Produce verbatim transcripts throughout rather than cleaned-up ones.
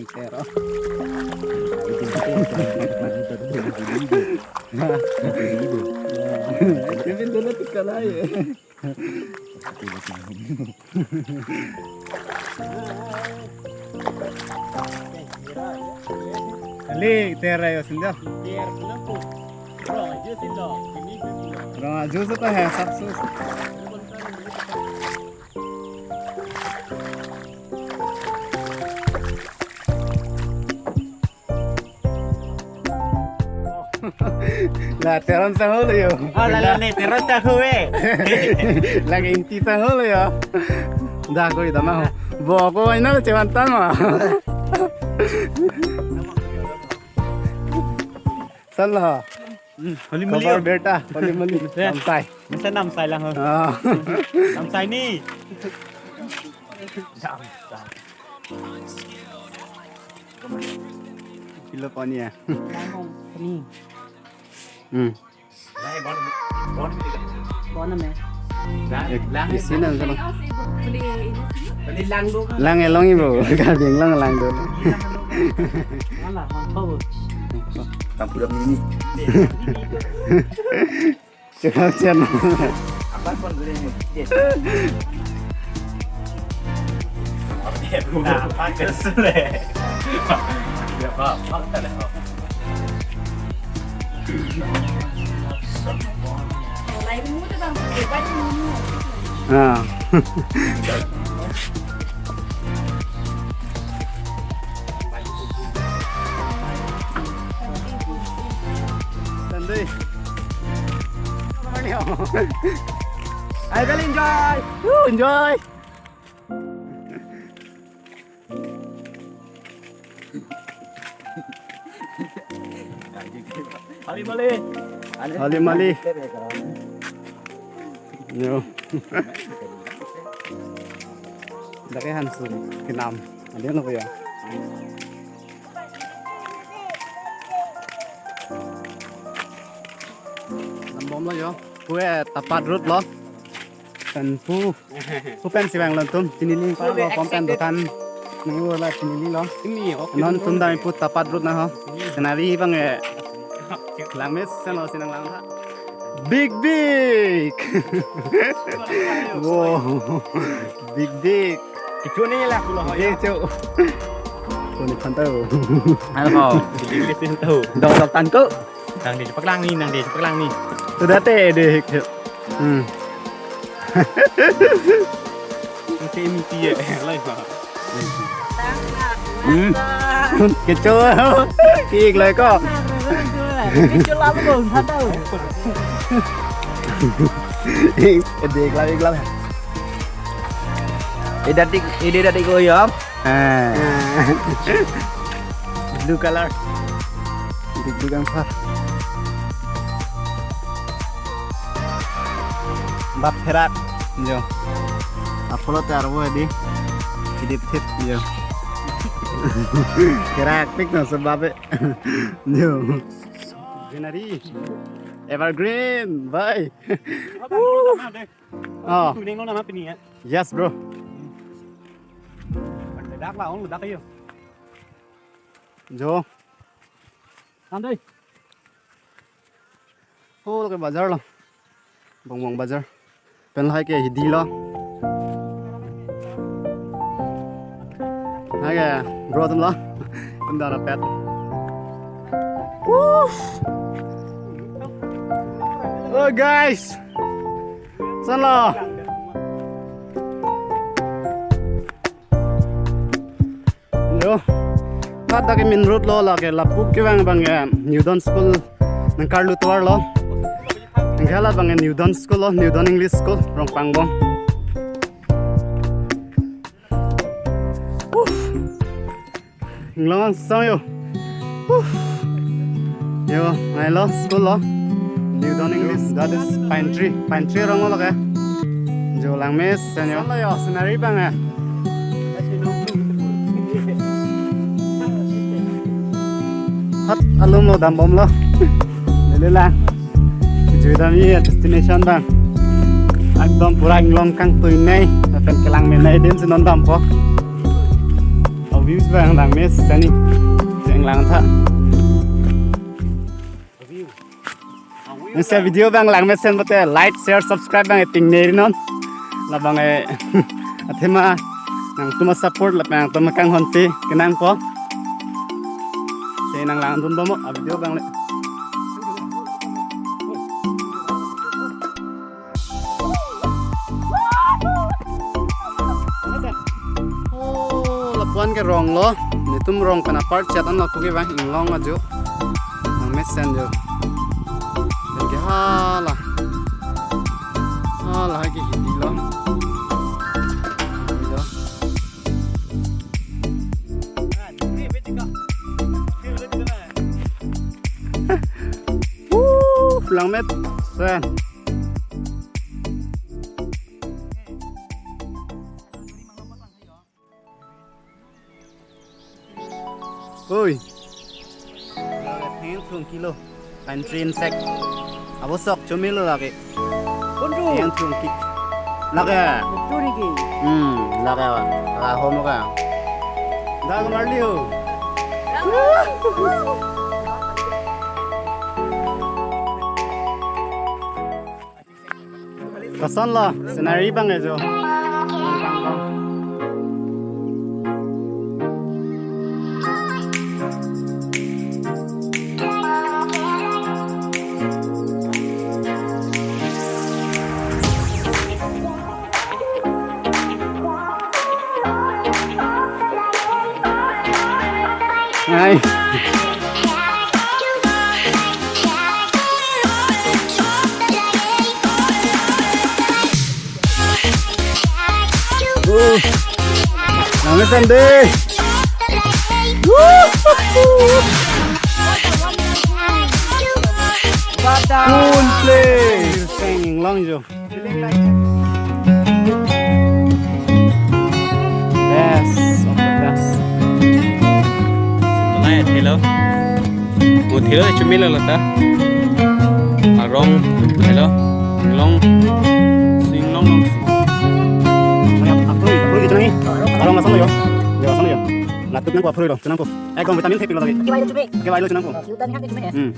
Pero. Kevin dulu tuh kalah ya. Ali, tera yo sinjo. Rong aju seta hai, sab sus. La Teron sang holo yo. Oh, la, la, la, Teron sang ho, eh. Lagi inti sang holo yo. Dah ko ida ma ho. Bo ko ina chewan tan ma. San lo. Hmm, holi moli. Kabar yo. Beta, holi moli. Ya. Namsai. Masa namsai lang ho. Ah. Namsai ni. Kilo pani ya. Lang ho, pani. Hmm. Bon na me. Eh, isi na sana. Lang elong ibo. Karbi Anglong lang do. Wala, wala, wala. Tampura mini. Cakap sian. Apa pun boleh ni. Nah, pakai sule. Ya, apa, apa tak ada. Ah. Sunday. I will enjoy. Woo, enjoy. Hali mali. Hali mali. Yo. Dak ke Hansun, kenam. Ada yang lupa ya? Nambom lo yo. Kue Tapat Road lo. Pen pu. Pu pen si vang lo tum. Chinili pa lo pom pen dokan. Nang wala chinili lo. Ini, oke. Non tum dam pu Tapat Road na ho. Scenery bang eh. Langmesen lo sinang lang ha. Big big. Wow. Big big. Kecho ni la kulo ho. Kecho. Kuni phan tahu. Halo. Big big sin tahu. Dok dok tan ko. Nang di paklang ni, nang di paklang ni. Sudah te deh. Hmm. Nanti miti ya, lain ha. Hmm. Kecho. Kik lai ko. Kecho lalu dong, satu. Dek lai, dek lai. Ida tik, ida tik ko ya. Ah. Blue color. Dikduk angpar. Bap pherak. Jo. Apollo te arvo adi. Idip thip jo. Pherak pik na sebab e. Jo. Greenery. Evergreen. Bye. Oh. Kuning lo nama pini ya. Yes, bro. Dak lah, ong dak ayo. Jo. Santai. Oh, lake bazar lo. Bongbong bazar. Pen lahai ke hidi lo. Hai ke, bro tum lo. Tum dara pet. Woo! Oh, guys. San lo. Yo. Dak ke main road lo, lake lapu kevang abang ke New Dawn School nangkarlu tovar lo. Nangkarlu abang ke New Dawn School lo, New Dawn English School, Rongpangbom. Uff. Inglong sang yo. Huh. Yo, nai lo school lo. New Dawn English, that is pine tree. Pine tree rong lo ke. Jo langmesen yo. San lo yo, scenery abang ya. Hat alum lo dambom lo. Lele lang. Jui dam ye destination abang. Ekdom pura inglong kangtui nei. Lapen kelang menei din si non dampo. Oh, Views abang langmesen ni. Cheng langtha. Nangsi video abang langmesen pulote like, share, subscribe abang tingnenon. Labang eh athema nangtum a-support lapen nangtum akanghon si kenangpo. Si nang langdun domo a-video abang le. Oh, lapu-an ke rong lo. Netum rong pen apar chet an lo, puke abang inglong ajo. Langmesen jo. Ke hala. Hala ke hidi lo. Hidi lo. Wuh, langmesen. Oi. Lake theng thung kilo. Country insect. Abo sok chomilo lake. Kunju. Theng thung ki. Lake. Turi ki. Hmm, lake wa. Lake homo ka. Dak marli ho. Koson lo, scenery abang ajo. Hai. Uh. Langmesen dei. Cool play. Seng inglong jo. Best of the best. Lai thelo. Mo thelo chumilo lata. Arong thelo. Inglong. Inglong long. Aphrui, aphrui di chunang ni. Arong ason lo jo. Jo ason lo jo. Latuk nangpo aphrui lo, chunangpo. Ekdom vitamin thepik lo lagi. Kevai lo chume. Kevai lo chunangpo. Yuta ni hak chume. Hmm.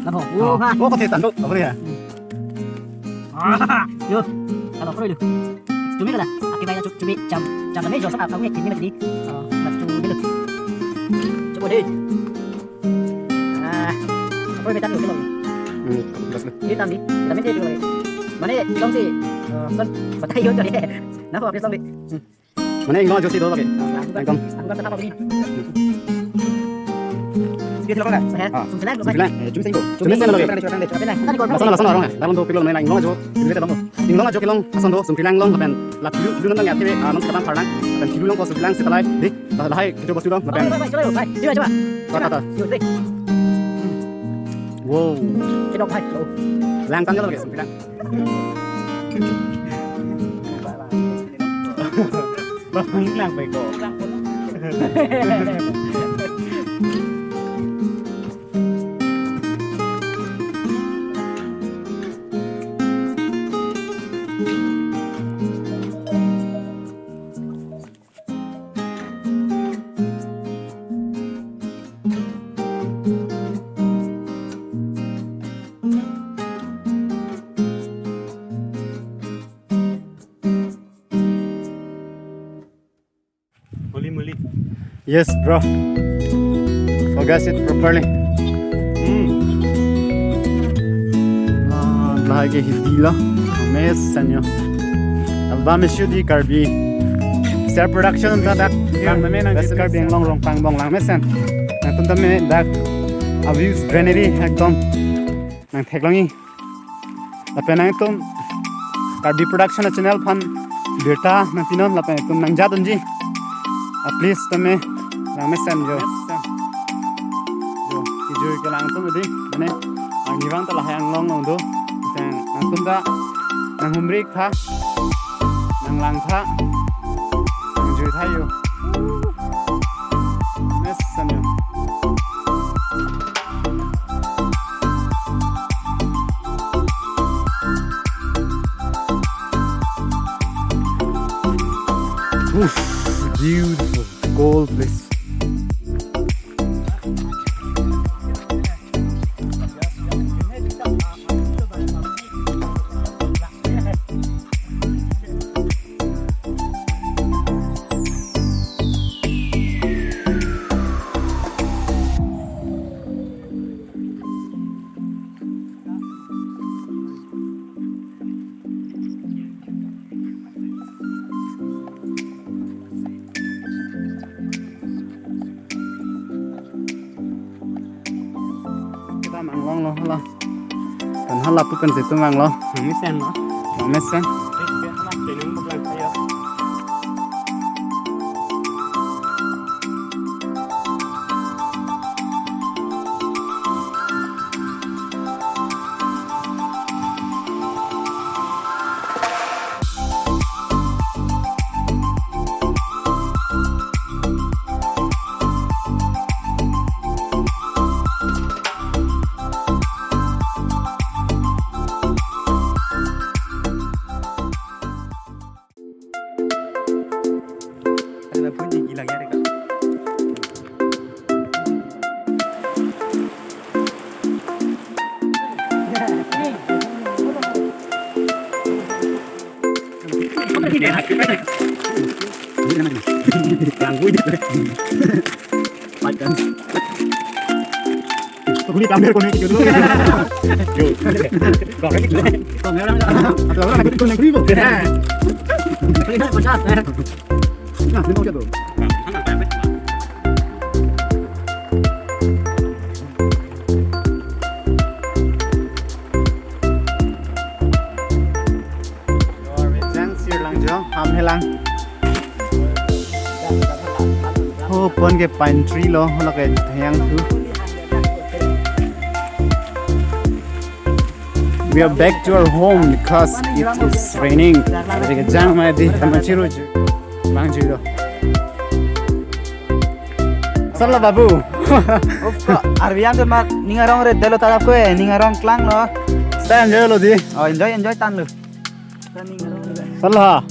Lapu. Oh, ha. Oh, kothe tan do. Aphrui ya. Ah, yo. Kalau aphrui lo. Chumilo la. Akevai la chu-, chumi cham, cham kami jo sa, kami kini mati. Oh, mat chumilo. Chupo dei. Ah, aphrui metan lo kilo. Hmm, bas lo. Ini tam di. Vitamin thepik lo. Mane, long si, eh, son, batai yo tadi. Nangpo aphrui long di. Hmm. Mane inglong ajo si do lake. Ekdom. Aku kan senang pabri. Dia tidak kan? Ah. Sumsilang, sumsilang. Eh, chumi sengko. Chumi sengko lake. Lason, lason arong eh. Dalam do pilon main inglong ajo. Pilon dalam do. Inglong ajo kelong ason do, sumsilang long lapen. Lap dulu, dulu nonton ya, kiri, ah, non sekarang parang. Lapen dulu long ko sumsilang setelah di. Lahai, lahai, kita bos dulu lapen. Coba, coba, coba. Kata, kata. Yo, deh. Wow. Kedok, hai. Langtang kalau lake sumsilang. Bang, lang pai ko. Muli, muli. Yes, bro. Focus it properly. Hmm. Ah, lahai ke hidi lo. Langmesen jo. Album issue di Karbi Star Production ta dak. Yeah. Bang name nang best Karbi Anglong Rongpangbong langmesen. Nangtum tame dak a views granary ekdom nangtheklongji. Lapen nangtum Karbi Production channel aphan birta nangpinon lapen itum nangjadunji. Ah, please tame langmesen jo. Yes, sir. Jo, kejui kelang atum edi, mane, ah, nibang ta lahai Anglong along do. Seng nangtum ta nanghumri tha, nanglangtha, nangjui tha jo. Mesen jo. Beautiful, cold place. Kita manglonglo hala. Kan hala pu pen situ manglo. Mesen lo. Mesen. Pakan. Kuli kamera konek gitu. Yo. Kok ini? Kamera ada orang lagi konek ribu. Ini pecat. Nah, ini mau jatuh. Jang sir lang jo, ham helang. Oh, pon ke pine tree lo, hala ke thayang thu. We are back to our home because it is raining. Jang mai di, tama chiru ju. Lang ju lo. Sala babu. Of course, arvian tu mat ning arong re delo tarap ko eh, ning arong klang lo. Stay enjoy lo di. Oh, enjoy, enjoy tan lo. Sala.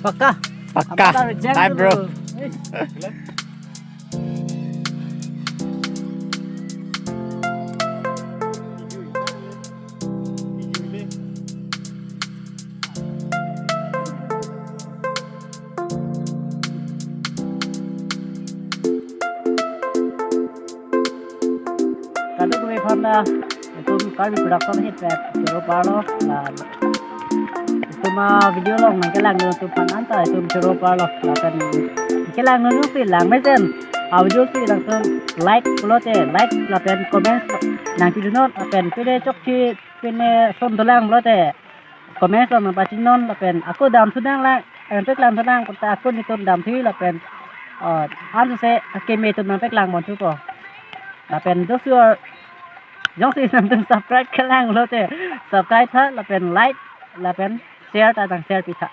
Pakka. Pakka. Abang rejang hai, bro. Dulu. Kadokave aphan ta itum Karbi Production ahut pen choro parlo, la itum avideo along nangkelangdun atum aphan anta itum choro parlo, lapen kelangdun jongsi lang mesen avideo si langsung like pulote like lapen comment nangpidunnon, lapen pine chokche pine son dolang pulote comment along nangpachinnon, lapen ako damthu nanglang, eh, peklang thu nang, kota ako netum damthu lapen, oh, ansose akeme atum nangpeklang ponthupo. Lapen jongsi, jongsi nangtum subscribe kelang pulote subscribe tha, lapen like, lapen share ta nang share pitha.